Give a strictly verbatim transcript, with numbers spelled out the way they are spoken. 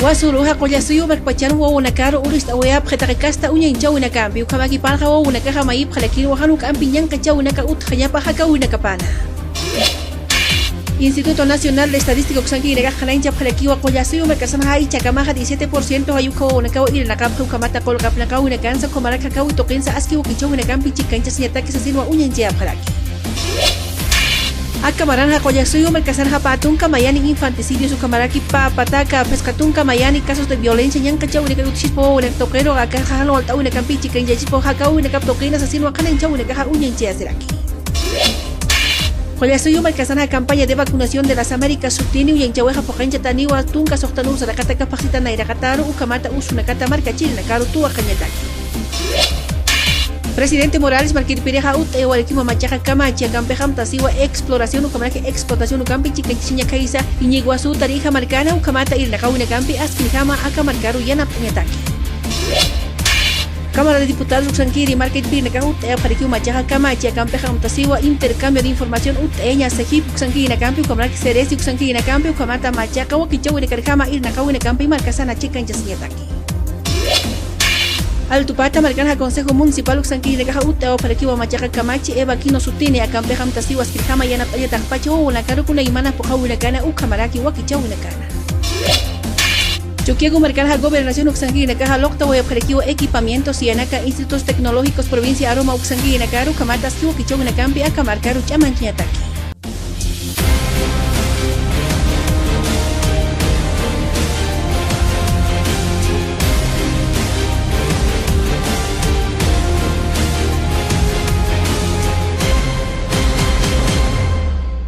Wasüruxa Qullasuyu markpachan wawanakaru urist'awayapxi taqi kasta uñañchäwinakampi, ukhamäki parlxa wawanakaxa mayipxarakirwa jan juk'ampi ñanqhachäwinaka utjañapa jakawinakapana. Instituto Nacional de Estadística uksankirinakax qhanañchapxarakiwa Qullasuyu markasanxa jichhakamaxa diecisiete por ciento jayukha wawanakawa irnaqapxi, ukhamata qullqi apnaqäwinakansa, ukhamarak jakawi tuqinsa aski wakichäwinakampi chikanchasiñataki sasinwa uñañchayapxaraki. Aka maranxa Qullasuyu markasanxa pä tunka mayani infanticidios ukhamaraki pä pataka phisqa tunka mayani casos de violencia ñanqhachäwinakar utjchispa wawanak tuqiru, akaxa jan walt'äwinakampi chikanchaspa jakäwinakap tuqina sasinwa qhanañchäwinakaxa uñañchayasiraki. Qullasuyu markasanxa campaña de vacunación de las Américas sutini uñañchäwixa phuqhañchataniwa tunka suxtan usa raqataka phaxsita nayraqataru, ukhamata usunakata markachirinakaru tuwaqañataki. Presidente Morales markirpirixa utt'ayawarakiwa machaxa kamachi akampixa amtasiwa exploración ukhamaraki explotación ukampi chikanchasiña khaysa iñiwasü tarixa markana, ukhamata irnaqäwinakampi askirjama aka markaru yanapt'añataki. Cámara de Diputados uksankiri markirpirinakax utt'ayapxarakiw machaxa kamachi akampixa amtasiwa intercambio de información utt'ayaña SEGIP uksankirinakampi, ukhamaraki SERESI uksankirinakampi, ukhamata machaxa wakichäwinakarjama irnaqäwinakampi markasana chikanchasiñataki. Altupata markanxa Consejo Municipal uksankirinakaxa utt'ayawapxarakiwa machaxa kamachi Eva Quino sutini, akampixa amtasiwa askirjama yanapt'añataki pacha wawanakaru kunaymana phuqhawinakana ukhamaraki wakichäwinakana. Chukiyawu markanxa Gobernación uksankirinakaxa luqtawayapxarakiwa equipamientos siyanaka Institutos Tecnológicos Provincia Aroma uksankirinakaru, ukhamata aski wakichäwinakampi aka markaru ch'amañchañataki.